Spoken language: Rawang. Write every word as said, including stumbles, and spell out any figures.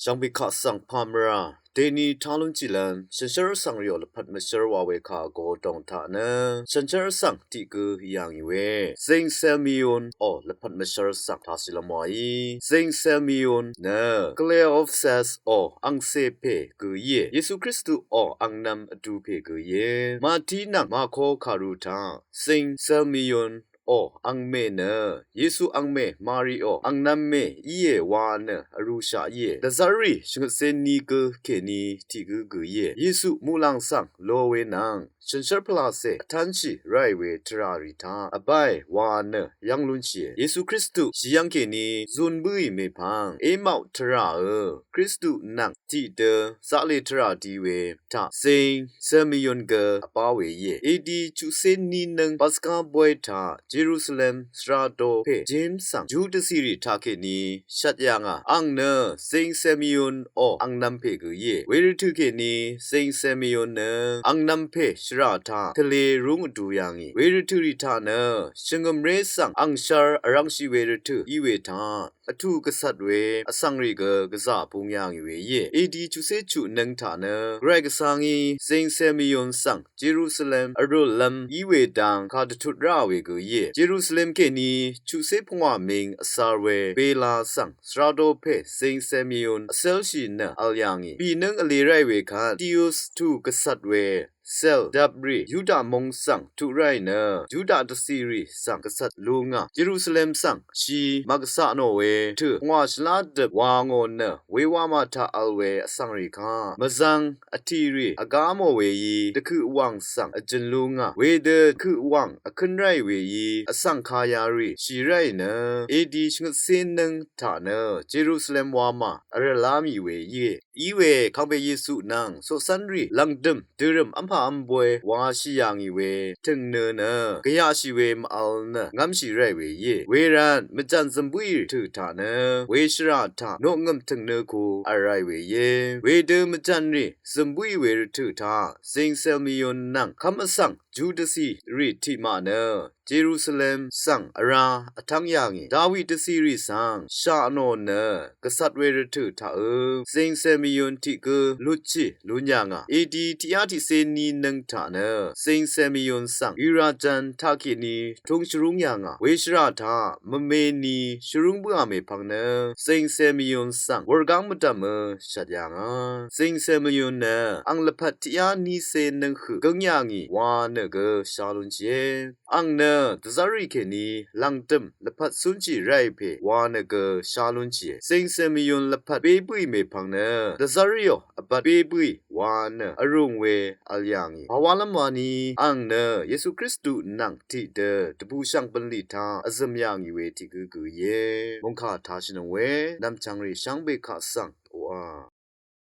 Shvngbe kaq svng pàmvrà deni tá lúnshìlv́m shànshér vsvng rìò lvpat mvshér wa we kà godong taq nø shànshér vsvng tiq gø yà ngì we Zing Semion ò lvpat mvshér svng tashìlv́m waí. Zing Semion nø Kleophas ò angcè pè gø íe. Yesu Kristu ò angnv̄m vdu pè gø íe. Mati nvng Mako kàru taq Zing Semion ò angmè nø Yesu angmè Mari ò angnv̄m mè íe wa nø vrūshaq íe. Dvzv́rrì shvngøtcé ni gø kèní tiq gǿ gø íe. Yesu muqlàng svng lo we nvng shànshér pvlacè vtánshì ráì we tvrà rì taq vbáì wa nø yv́ng lúnshìe. Yesu Kristu shì yv́ng kèní zun bǿì mèpvng Emau tvrà ø Kristu nvng tiqdø zaqlè tvrà di we taq Zing Semion gø vbá we íe. Edi chuqcé ni nøng Paska bóy taq Jerusalem svrado pè James svng Ju dvcìrì taqkèní shvt yà ngà. Àng nø Zing Semion ò angnv̄m pè gø íe. Wervtø̀ kèní Zing Semion nø angnv̄m pè shvrà taq tvlē rúng vdu yà ngì. Wervtø̀ rì taq nø shvngø̀mré svng angshvr vrv̄ngshì wervtø̀ í we taq vtù gvcvt we vsvng rì gø gvzà bung yà ngì we íe. Edi chuqcé chuq nøng taq nø Gvray Gvsvngí Zing Semion svng Jerusalem vrø̀llv́m í we dang kà dvtut rá we gø íe. Jerusalem kèní chuqcé pungwà ming vcār we Bela svng svrado pè Zing Semion vcélshì nø vl yà ngì. Bìnǿng vlē ráì we kvt Tius tù gvcvt we cèl dvprì Yuda mung svng tuq ráì nø Yuda dvcìrì svng gvcvt lú ngà. Jerusalem svng shì màgvcaq nò we tø̀ pungwà shvlá døp wa ngò nø we wamà taq vl we vsvng rì kaq mvzvng vtìrì vgá mò weí dvkøq wàng svng vjøn lú ngà. Wedø dvkøq wàng vkǿn ráì weí vsvng kayarì shì ráì nø edi shvngøtcé nøng taq nø Jerusalem wamà vrø̀lá mì we íe. Iwe kangpe Yesu nvng coqcv́nrì lv̀ngdø̀m dørø̀m v́mpà v́m boy washì yà ngì we tø̀ngnø nø gvyaqshì we mv-vl nø ngv́mshì ráì we íe. Wervt mvjv̀n zø̀m bǿì tø̀ taq nø we shvrà taq noqngø̀m tø̀ngnø ku vl ráì we íe. Wedø mvjv̀nrì zø̀m bǿì we rvtø̀ taq Zing Semion nvng kv́m vsvng Ju dvcìrì tiqmaq nø Jerusalem svng vrá vtv́ng yà ngì. Dawi dvcìrì svng shà nò nø gvcvt we rvtø̀ taq ø Zing Semion tiq gø lutshì lún yà ngà. Edi tiqyá tiqcé ni nøng taq nø Zing Semion svng Irajv̄n taqkèní tūng shvrúng yà ngà. We shvrà taq mvme ni shvrúng bǿà mèpvng nø Zing Semion svng wurgáng mvdv̀m ø shvt yà ngà. Zing Semion nø àng lvpat tiqyá niqcé nøng høq gǿng yà ngì wa nø gø shá lúnshìe. Àng nø dvzv́rrì kèní lv̀ngdø̀m lvpat cúnshì ráì pè wa nø gø shá lúnshìe. Zing Semion lvpat bé bǿì mèpvng nø dvzv́rrìò vbat bé bǿì wa nø vrùng we vl yà ngì. Pàwálv́m wani àng nø Yesu Kristu nvng tiqdø dvbùshv̀ng bv̀nlì taq vzø̀m yà ngì we tiq gǿ gø íe. Mòngkà tashìnøng we nv̀mchv̀ngrì shvngbe kaq svng oqà